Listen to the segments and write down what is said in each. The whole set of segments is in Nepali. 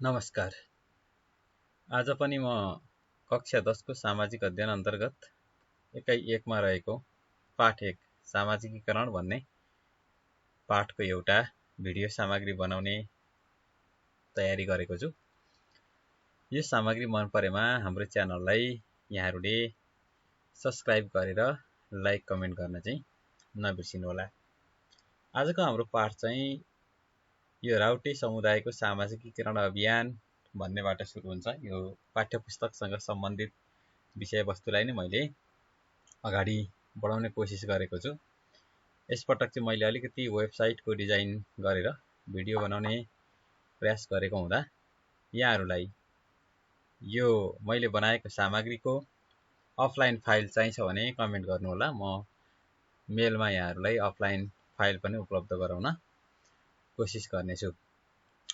नमस्कार। आज पनि म कक्षा 10 को सामाजिक अध्ययन अन्तर्गत एकै 1 मा रहेको पाठ 1 सामाजिकीकरण भन्ने पाठको एउटा भिडियो सामग्री बनाउने तयारी गरेको छु। यो सामग्री मन परेमा हाम्रो च्यानललाई यहाँहरूले सब्स्क्राइब गरेर लाइक कमेन्ट गर्न चाहिँ नबिर्सिनु होला। आजको हाम्रो पाठ चाहिँ यो राउटे समुदायको सामाजिकीकरण अभियान भन्नेबाट सुरु हुन्छ। यो पाठ्यपुस्तकसँग सम्बन्धित विषयवस्तुलाई नै मैले अगाडि बढाउने कोसिस गरेको छु। यसपटक चाहिँ मैले अलिकति वेबसाइटको डिजाइन गरेर भिडियो बनाउने प्रयास गरेको हुँदा यहाँहरूलाई यो मैले बनाएको सामग्रीको अफलाइन फाइल चाहिन्छ भने कमेन्ट गर्नु होला। म मेलमा यहाँहरूलाई अफलाइन फाइल पनि उपलब्ध गराउन कोसिस गर्नेछु।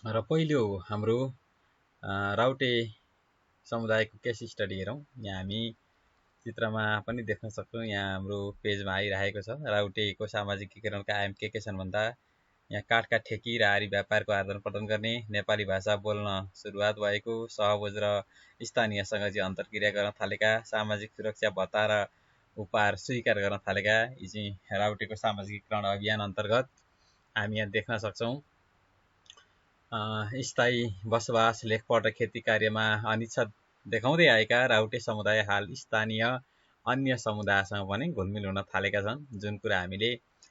र पहिलो हाम्रो राउटे समुदायको केस स्टडी हेरौँ। यहाँ हामी चित्रमा पनि देख्न सक्छौँ। यहाँ हाम्रो पेजमा आइरहेको छ। राउटेको सामाजिकीकरणका आयाम के छन् भन्दा यहाँ काठका ठेकी र आरी व्यापारको आदान प्रदान गर्ने, नेपाली भाषा बोल्न सुरुवात भएको, सहबोज र स्थानीयसँग चाहिँ अन्तर्क्रिया गर्न थालेका, सामाजिक सुरक्षा भत्ता र उपहार स्वीकार गर्न थालेका, यी चाहिँ राउटेको सामाजिकीकरण अभियान अन्तर्गत हामी यहाँ देख्न सक्छौँ। स्थायी बसोबास, लेखपढ र खेती कार्यमा अनिच्छा देखाउँदै आएका राउटे समुदाय हाल स्थानीय अन्य समुदायसँग पनि घुलमिल हुन थालेका छन्, जुन कुरा हामीले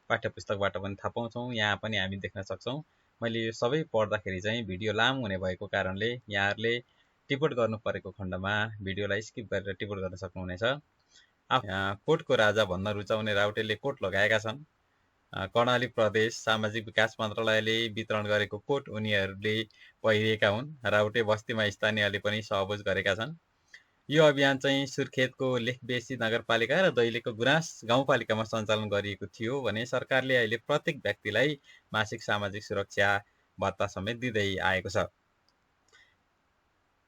पाठ्यपुस्तकबाट पनि थाहा पाउँछौँ। यहाँ पनि हामी देख्न सक्छौँ। मैले यो सबै पढ्दाखेरि चाहिँ भिडियो लामो हुने भएको कारणले यहाँहरूले टिपोट गर्नु परेको खण्डमा भिडियोलाई स्किप गरेर टिपोट गर्न सक्नुहुनेछ। कोटको राजा भन्न रुचाउने राउटेले कोट लगाएका छन्। कर्णाली प्रदेश सामाजिक विकास मन्त्रालयले वितरण गरेको कोट उनीहरूले पहिरिएका हुन्। राउटे बस्तीमा स्थानीयले पनि सहबोज गरेका छन्। यो अभियान चाहिँ सुर्खेतको लेखबेसी नगरपालिका र दैलेखको गुराँस गाउँपालिकामा सञ्चालन गरिएको थियो भने सरकारले अहिले प्रत्येक व्यक्तिलाई मासिक सामाजिक सुरक्षा भत्ता समेत दिँदै आएको छ।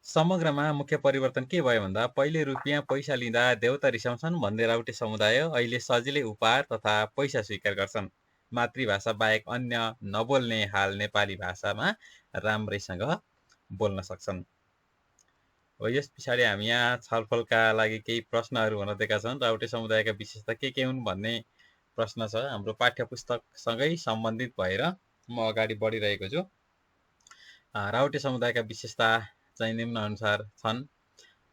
समग्रमा मुख्य परिवर्तन के भयो भन्दा पहिले रुपियाँ पैसा लिँदा देउता रिसाउँछन् भन्ने राउटे समुदाय अहिले सजिलै उपहार तथा पैसा स्वीकार गर्छन्। मातृभाषा बाहेक अन्य नबोल्ने हाल नेपाली भाषामा राम्रैसँग बोल्न सक्छन्। यस पछाडि हामी यहाँ छलफलका लागि केही प्रश्नहरू हुन दिएका छन्। राउटे समुदायका विशेषता के हुन् भन्ने प्रश्न छ। हाम्रो पाठ्यपुस्तकसँगै सम्बन्धित भएर म अगाडि बढिरहेको छु। राउटे समुदायका विशेषता चाहिँ निम्न अनुसार छन्।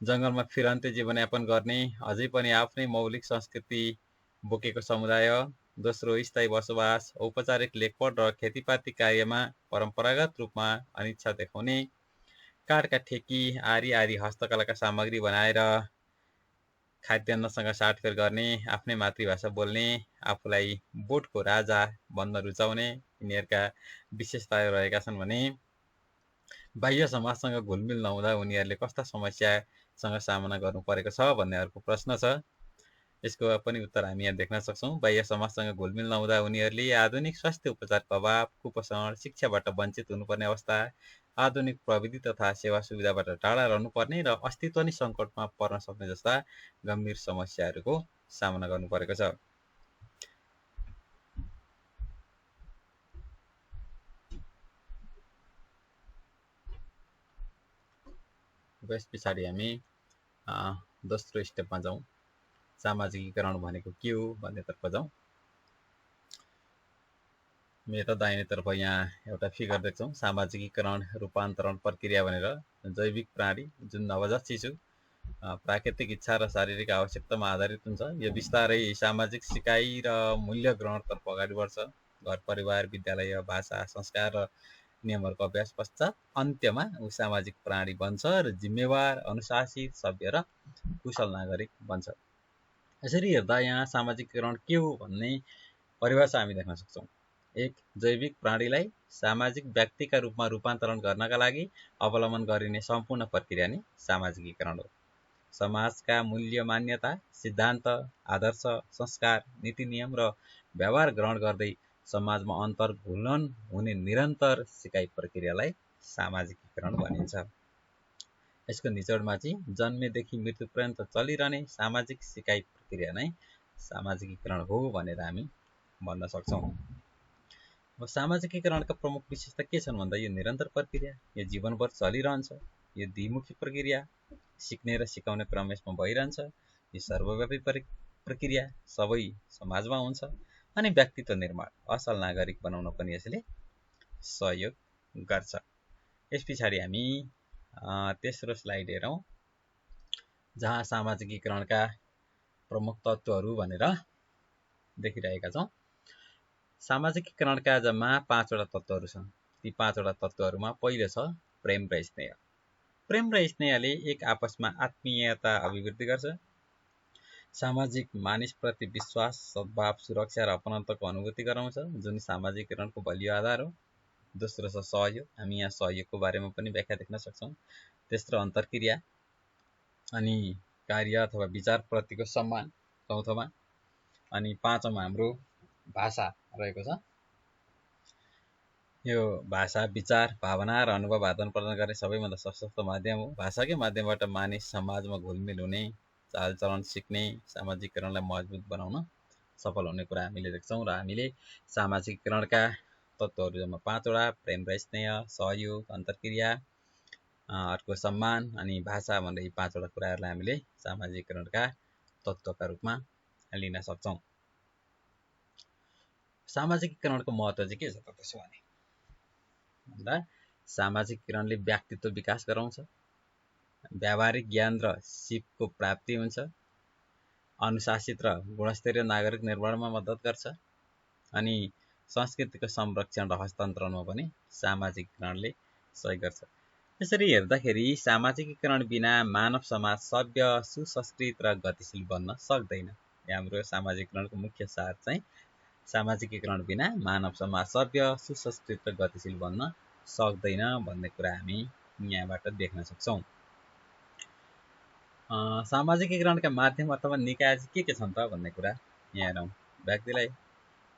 जङ्गलमा फिरन्ते जीवनयापन गर्ने, अझै पनि आफ्नै मौलिक संस्कृति बोकेको समुदाय। दोस्रो, स्थायी बसोबास, औपचारिक लेखपढ र खेतीपाती कार्यमा परम्परागत रूपमा अनिच्छा देखाउने, काठका ठेकी, आरी हस्तकलाका सामग्री बनाएर खाद्यान्नसँग साटफेर गर्ने, आफ्नै मातृभाषा बोल्ने, आफूलाई बोटको राजा भन्न रुचाउने यिनीहरूका विशेषताहरू रहेका छन् भने बाह्य समाजसँग घुलमिल नहुँदा उनीहरूले कस्ता समस्यासँग सामना गर्नु परेको छ भन्ने अर्को प्रश्न छ। यसको पनि उत्तर हामी यहाँ देख्न सक्छौँ। बाह्य समाजसँग घुलमिल नहुँदा उनीहरूले आधुनिक स्वास्थ्य उपचारको अभाव, कुपोषण, शिक्षाबाट वञ्चित हुनुपर्ने अवस्था, आधुनिक प्रविधि तथा सेवा सुविधाबाट टाढा रहनुपर्ने र अस्तित्व नै सङ्कटमा पर्न सक्ने जस्ता गम्भीर समस्याहरूको सामना गर्नु परेको छ। यस पछाडि हामी दोस्रो स्टेपमा जाउँ। सामाजिकीकरण भनेको के हो भन्नेतर्फ जाउँ। मेरो दाहिनेतर्फ यहाँ एउटा फिगर देख्छौँ। सामाजिकीकरण रूपान्तरण प्रक्रिया भनेर जैविक प्राणी जुन नवजात शिशु प्राकृतिक इच्छा र शारीरिक आवश्यकतामा आधारित हुन्छ। यो बिस्तारै सामाजिक सिकाइ र मूल्य ग्रहणतर्फ अगाडि बढ्छ। घर परिवार, विद्यालय, भाषा, संस्कार र नियमहरूको अभ्यास पश्चात अन्त्यमा ऊ सामाजिक प्राणी बन्छ र जिम्मेवार, अनुशासित, सभ्य र कुशल नागरिक बन्छ। यसरी हेर्दा यहाँ सामाजिकीकरण के हो भन्ने परिभाषा हामी देख्न सक्छौँ। एक, जैविक प्राणीलाई सामाजिक व्यक्तिका रूपमा रूपान्तरण गर्नका लागि अवलम्बन गरिने सम्पूर्ण प्रक्रिया नै सामाजिकीकरण हो। समाजका मूल्य, मान्यता, सिद्धान्त, आदर्श, संस्कार, नीति नियम र व्यवहार ग्रहण गर्दै समाजमा अन्तर्घुलन हुने निरन्तर सिकाइ प्रक्रियालाई सामाजिकीकरण भनिन्छ। यसको निचोडमा चाहिँ जन्मेदेखि मृत्यु पर्यन्त चलिरहने सामाजिक सिकाइ प्रक्रिया नै सामाजिकीकरण हो भनेर हामी भन्न सक्छौँ। अब सामाजिकीकरणका प्रमुख विशेषता के छन् भन्दा यो निरन्तर प्रक्रिया, यो जीवनभर चलिरहन्छ, यो द्विमुखी प्रक्रिया, सिक्ने र सिकाउने क्रम यसमा भइरहन्छ, यो सर्वव्यापी प्रक्रिया सबै समाजमा हुन्छ अनि व्यक्तित्व निर्माण असल नागरिक बनाउन पनि यसले सहयोग गर्छ। यस पछाडि हामी तेस्रो स्लाइड हेरौँ, जहाँ सामाजिकीकरणका प्रमुख तत्त्वहरू भनेर देखिरहेका छौँ। सामाजिकीकरणका जम्मा 5वटा तत्त्वहरू छन्। ती 5वटा तत्त्वहरूमा पहिलो छ प्रेम र स्नेह। प्रेम र स्नेहले एक आपसमा आत्मीयता अभिवृद्धि गर्छ, सामाजिक मानिसप्रति विश्वास, सद्भाव, सुरक्षा र अपनत्वको अनुभूति गराउँछ, जुन सामाजिकीकरणको बलियो आधार हो। दोस्रो छ सहयोग। हामी यहाँ सहयोगको बारेमा पनि व्याख्या देख्न सक्छौँ। तेस्रो अन्तर्क्रिया अनि कार्य अथवा विचारप्रतिको सम्मान चौथोमा। अनि पाँचौँमा हाम्रो भाषा रहेको छ। यो भाषा विचार, भावना र अनुभव आदान प्रदान गर्ने सबैभन्दा सशक्त माध्यम हो। भाषाकै माध्यमबाट मानिस समाजमा घुलमिल हुने, चालचलन सिक्ने, सामाजिकरणलाई मजबुत बनाउन सफल हुने कुरा हामीले देख्छौँ। र हामीले सामाजिकरणका तत्त्वहरू जम्मा 5वटा प्रेम र स्नेह, सहयोग, अन्तर्क्रिया, अर्को सम्मान अनि भाषा भनेर यी 5वटा कुराहरूलाई हामीले सामाजिकरणका तत्त्वका रूपमा लिन सक्छौँ। सामाजिकीकरणको महत्त्व चाहिँ के छ त त्यसो भने भन्दा सामाजिकीकरणले व्यक्तित्व विकास गराउँछ, व्यावहारिक ज्ञान र सिपको प्राप्ति हुन्छ, अनुशासित र गुणस्तरीय नागरिक निर्माणमा मद्दत गर्छ अनि संस्कृतिको संरक्षण र हस्तान्तरणमा पनि सामाजिकीकरणले सहयोग गर्छ। यसरी हेर्दाखेरि सामाजिकीकरण बिना मानव समाज सभ्य, सुसंस्कृत र गतिशील बन्न सक्दैन। हाम्रो सामाजिकीकरणको मुख्य सार चाहिँ सामाजिकीकरण बिना मानव समाज सभ्य, सुसंस्कृत र गतिशील बन्न सक्दैन भन्ने कुरा हामी यहाँबाट देख्न सक्छौँ। सामाजिकीकरणका माध्यम अथवा निकाय के छन् त भन्ने कुरा यहाँ हेरौँ। व्यक्तिलाई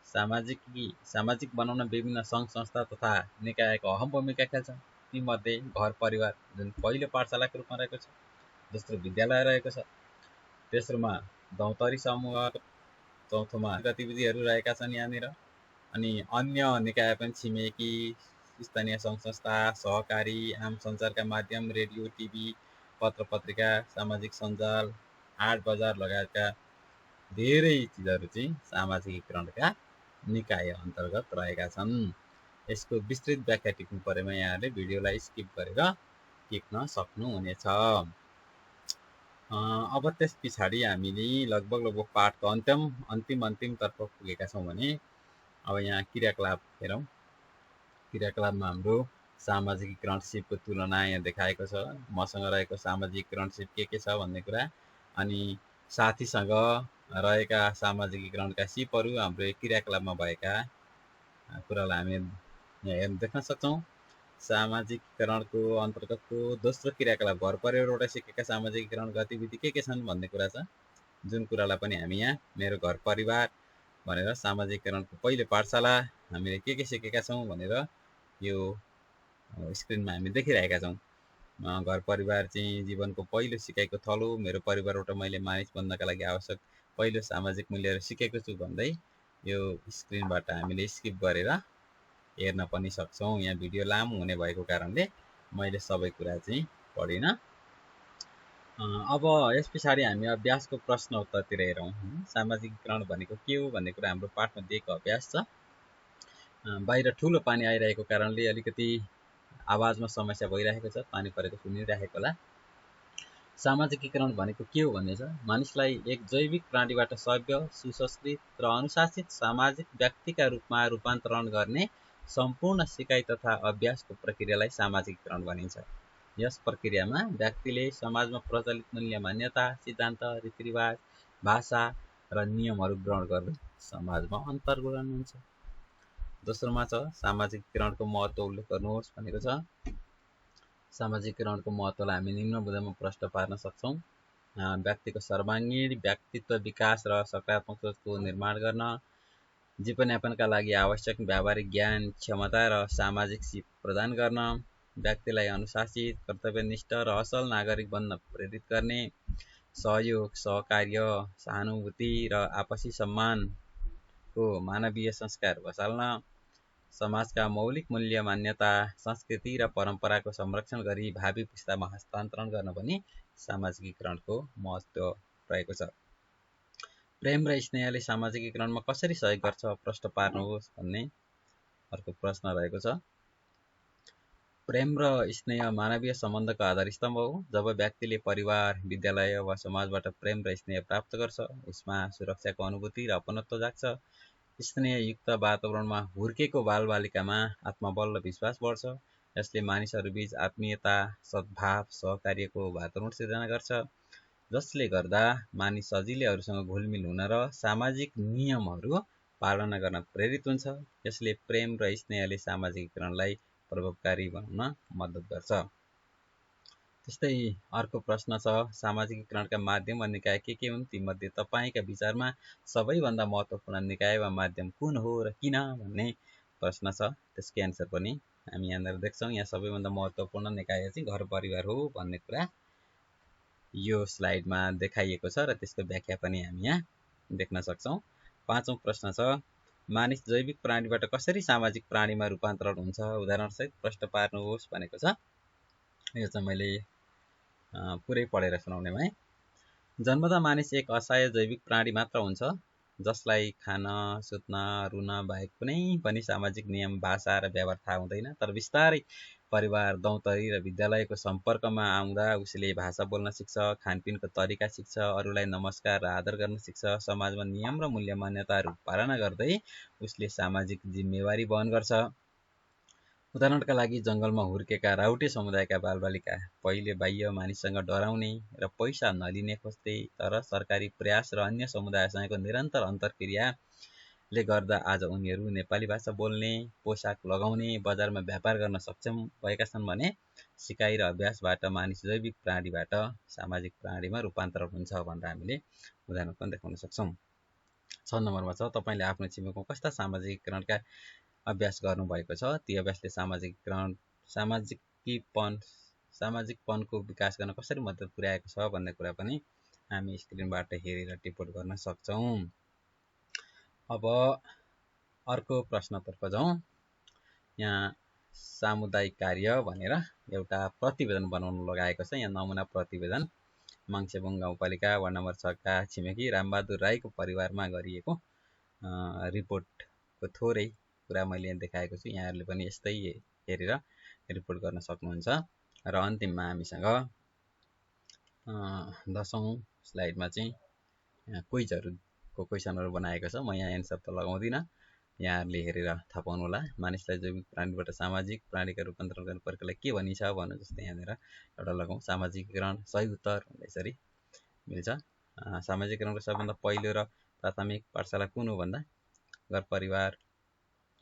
सामाजिक बनाउन विभिन्न सङ्घ संस्था तथा निकायको अहम भूमिका खेल्छन्। तीमध्ये घर परिवार जुन पहिलो पाठशालाको रूपमा रहेको छ, दोस्रो विद्यालय रहेको छ, तेस्रोमा दौतरी समूह, चौथोमा गतिविधिहरू रहेका छन् यहाँनिर। अनि अन्य निकाय पनि छिमेकी स्थानीय सङ्घ संस्था, सहकारी, आम सञ्चारका माध्यम, रेडियो, टिभी, पत्र पत्रिका, सामाजिक सञ्जाल, हाट बजार लगायतका धेरै चिजहरू चाहिँ सामाजिकीकरणका निकाय अन्तर्गत रहेका छन्। यसको विस्तृत व्याख्या टिप्नु परेमा यहाँहरूले भिडियोलाई स्किप गरेर टिप्न सक्नुहुनेछ। अब त्यस पछाडि हामीले लगभग पाठको अन्तिमतर्फ पुगेका छौँ भने अब यहाँ क्रियाकलाप हेरौँ। क्रियाकलापमा हाम्रो सामाजिकीकरण सिपको तुलना यहाँ देखाएको छ। मसँग रहेको सामाजिकीकरण सिप के छ भन्ने कुरा अनि साथीसँग रहेका सामाजिकीकरणका सिपहरू हाम्रो क्रियाकलापमा भएका कुरालाई हामी यहाँ हेर्न देख्न सक्छौँ। सामाजिकीकरणको अन्तर्गतको दोस्रो क्रियाकलाप घर परिवारबाट सिकेका सामाजिकीकरण गतिविधि के छन् भन्ने कुरा छ, जुन कुरालाई पनि हामी यहाँ मेरो घर परिवार भनेर सामाजिकीकरणको पहिलो पाठशाला हामीले के सिकेका छौँ भनेर यो स्क्रिनमा हामी देखिरहेका छौँ। घर परिवार चाहिँ जीवनको पहिलो सिकाइको थलो, मेरो परिवारबाट मैले मानिस बन्नका लागि आवश्यक पहिलो सामाजिक मूल्यहरू सिकेको छु भन्दै यो स्क्रिनबाट हामीले स्किप गरेर हेर्न पनि सक्छौँ। यहाँ भिडियो लामो हुने भएको कारणले मैले सबै कुरा चाहिँ पढिनँ। अब यस पछाडि हामी अभ्यासको प्रश्न उत्तरतिर हेरौँ। सामाजिकीकरण भनेको के हो भन्ने कुरा हाम्रो पाठमा दिएको अभ्यास छ। बाहिर ठुलो पानी आइरहेको कारणले अलिकति आवाजमा समस्या भइरहेको छ, पानी परेको सुनिरहेको होला। सामाजिकीकरण भनेको के हो भन्ने छ, मानिसलाई एक जैविक प्राणीबाट सभ्य, सुसंस्कृत र अनुशासित सामाजिक व्यक्तिका रूपमा रूपान्तरण गर्ने सम्पूर्ण सिकाइ तथा अभ्यासको प्रक्रियालाई सामाजिकीकरण भनिन्छ। यस प्रक्रियामा व्यक्तिले समाजमा प्रचलित मूल्य, मान्यता, सिद्धान्त, रीतिरिवाज, भाषा र नियमहरू ग्रहण गर्दै समाजमा अन्तर्ग्रहण हुन्छ। दोस्रोमा छ सामाजिकीकरणको महत्त्व उल्लेख गर्नुहोस् भनेको छ। सामाजिकीकरणको महत्त्वलाई हामी निम्न बुँदामा प्रश्न पार्न सक्छौँ। व्यक्तिको सर्वाङ्गीण व्यक्तित्व विकास र सकारात्मक सोचको निर्माण गर्न, जीवनयापनका लागि आवश्यक व्यावहारिक ज्ञान, क्षमता र सामाजिक सिप प्रदान गर्न, व्यक्तिलाई अनुशासित, कर्तव्यनिष्ठ र असल नागरिक बन्न प्रेरित गर्ने, सहयोग, सहकार्य, सहानुभूति र आपसी सम्मानको मानवीय संस्कार बसाल्न, समाजका मौलिक मूल्य, मान्यता, संस्कृति र परम्पराको संरक्षण गरी भावी पुस्तामा हस्तान्तरण गर्न पनि सामाजिकीकरणको महत्त्व रहेको छ। प्रेम र स्नेहले सामाजिकीकरणमा कसरी सहयोग गर्छ प्रश्न पार्नुहोस् भन्ने अर्को प्रश्न रहेको छ। प्रेम र स्नेह मानवीय सम्बन्धको आधारस्तम्भ हो। जब व्यक्तिले परिवार, विद्यालय वा समाजबाट प्रेम र स्नेह प्राप्त गर्छ, उसमा सुरक्षाको अनुभूति र अपनत्व जाग्छ। स्नेहयुक्त वातावरणमा हुर्केको बालबालिकामा आत्मबल र विश्वास बढ्छ। यसले मानिसहरूबीच आत्मीयता, सद्भाव, सहकार्यको वातावरण सिर्जना गर्छ, जसले गर्दा मानिस सजिलै अरूसँग घुलमिल हुन र सामाजिक नियमहरू पालना गर्न प्रेरित हुन्छ। यसले प्रेम र स्नेहले सामाजिकीकरणलाई प्रभावकारी बनाउन मद्दत गर्छ। त्यस्तै अर्को प्रश्न छ, सामाजिकीकरणका माध्यम वा निकाय के हुन्? तीमध्ये तपाईँका विचारमा सबैभन्दा महत्त्वपूर्ण निकाय वा माध्यम कुन हो र किन भन्ने प्रश्न छ। त्यसको एन्सर पनि हामी यहाँनिर देख्छौँ। यहाँ सबैभन्दा महत्त्वपूर्ण निकाय चाहिँ घर परिवार हो भन्ने कुरा यो स्लाइडमा देखाइएको छ र त्यसको व्याख्या पनि हामी यहाँ देख्न सक्छौँ। पाँचौं प्रश्न छ, मानिस जैविक प्राणीबाट कसरी सामाजिक प्राणीमा रूपान्तरण हुन्छ? उदाहरणसहित प्रश्न पार्नुहोस् भनेको छ। यो चाहिँ मैले पुरै पढेर सुनाउने भएँ। जन्मदा मानिस एक असहाय जैविक प्राणी मात्र हुन्छ, जसलाई खान, सुत्न, रुन बाहेक कुनै पनि सामाजिक नियम, भाषा र व्यवहार थाहा हुँदैन। तर बिस्तारै परिवार, दौतरी र विद्यालयको सम्पर्कमा आउँदा उसले भाषा बोल्न सिक्छ, खानपिनको तरिका सिक्छ, अरूलाई नमस्कार र आदर गर्न सिक्छ। समाजमा नियम र मूल्य मान्यताहरू पालना गर्दै उसले सामाजिक जिम्मेवारी वहन गर्छ। उदाहरणका लागि जङ्गलमा हुर्केका राउटे समुदायका बालबालिका पहिले बाह्य मानिससँग डराउने र पैसा नलिने खोज्थे, तर सरकारी प्रयास र अन्य समुदायसँगको निरन्तर अन्तर्क्रियाले गर्दा आज उनीहरू नेपाली भाषा बोल्ने, पोसाक लगाउने, बजारमा व्यापार गर्न सक्षम भएका छन् भने सिकाइ र अभ्यासबाट मानिस जैविक प्राणीबाट सामाजिक प्राणीमा रूपान्तरण हुन्छ भनेर हामीले उदाहरण पनि देखाउन सक्छौँ। 6 नम्बरमा छ, तपाईँले आफ्नो छिमेकमा कस्ता सामाजिकीकरणका अभ्यास गर्नुभएको छ? ती अभ्यासले सामाजिकपनको विकास गर्न कसरी मद्दत पुर्याएको छ भन्ने कुरा पनि हामी स्क्रिनबाट हेरेर टिप्पणी गर्न सक्छौँ। अब अर्को प्रश्नतर्फ जाउँ। यहाँ सामुदायिक कार्य भनेर एउटा प्रतिवेदन बनाउन लगाएको छ। यहाँ नमुना प्रतिवेदन मङ्सेबुङ गाउँपालिका वार्ड नम्बर 6 का छिमेकी रामबहादुर राईको परिवारमा गरिएको रिपोर्टको थोरै कुरा मैले यहाँ देखाएको छु। यहाँहरूले पनि यस्तै हेरेर रिपोर्ट गर्न सक्नुहुन्छ। र अन्तिममा हामीसँग 10औं स्लाइडमा चाहिँ क्विजहरूको क्वेसनहरू बनाएको छ। म यहाँ एन्सर त लगाउँदिनँ, यहाँहरूले हेरेर थाहा पाउनुहोला। मानिसलाई जैविक प्राणीबाट सामाजिक प्राणीका रूपान्तरण गर्ने प्रक्रियालाई के भनिन्छ भन्नु जस्तै यहाँनिर एउटा लगाउँ, सामाजिकीकरण सही उत्तर भन्दा यसरी मिल्छ। सामाजिकीकरणको सबभन्दा पहिलो र प्राथमिक पाठशाला कुन हो भन्दा घर परिवार।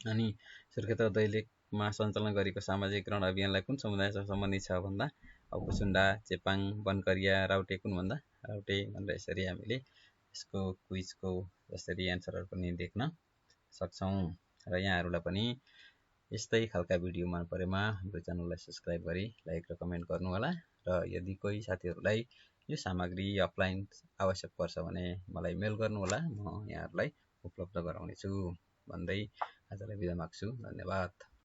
अनि सुर्खेत दैलेखमा सञ्चालन गरेको सामाजिकीकरण अभियानलाई कुन समुदायसँग सम्बन्धित छ भन्दा औपुसुन्डा, चेपाङ, बनकरिया, राउटे कुन भन्दा राउटे भनेर यसरी हामीले यसको क्विजको जसरी एन्सरहरू पनि देख्न सक्छौँ। र यहाँहरूलाई पनि यस्तै खालका भिडियो मन परेमा हाम्रो च्यानललाई सब्सक्राइब गरी लाइक र कमेन्ट गर्नुहोला। र यदि कोही साथीहरूलाई यो सामग्री अफलाइन आवश्यक पर्छ भने मलाई मेल गर्नुहोला, म यहाँहरूलाई उपलब्ध गराउनेछु भन्दै आजलाई बिदा माग्छु। धन्यवाद।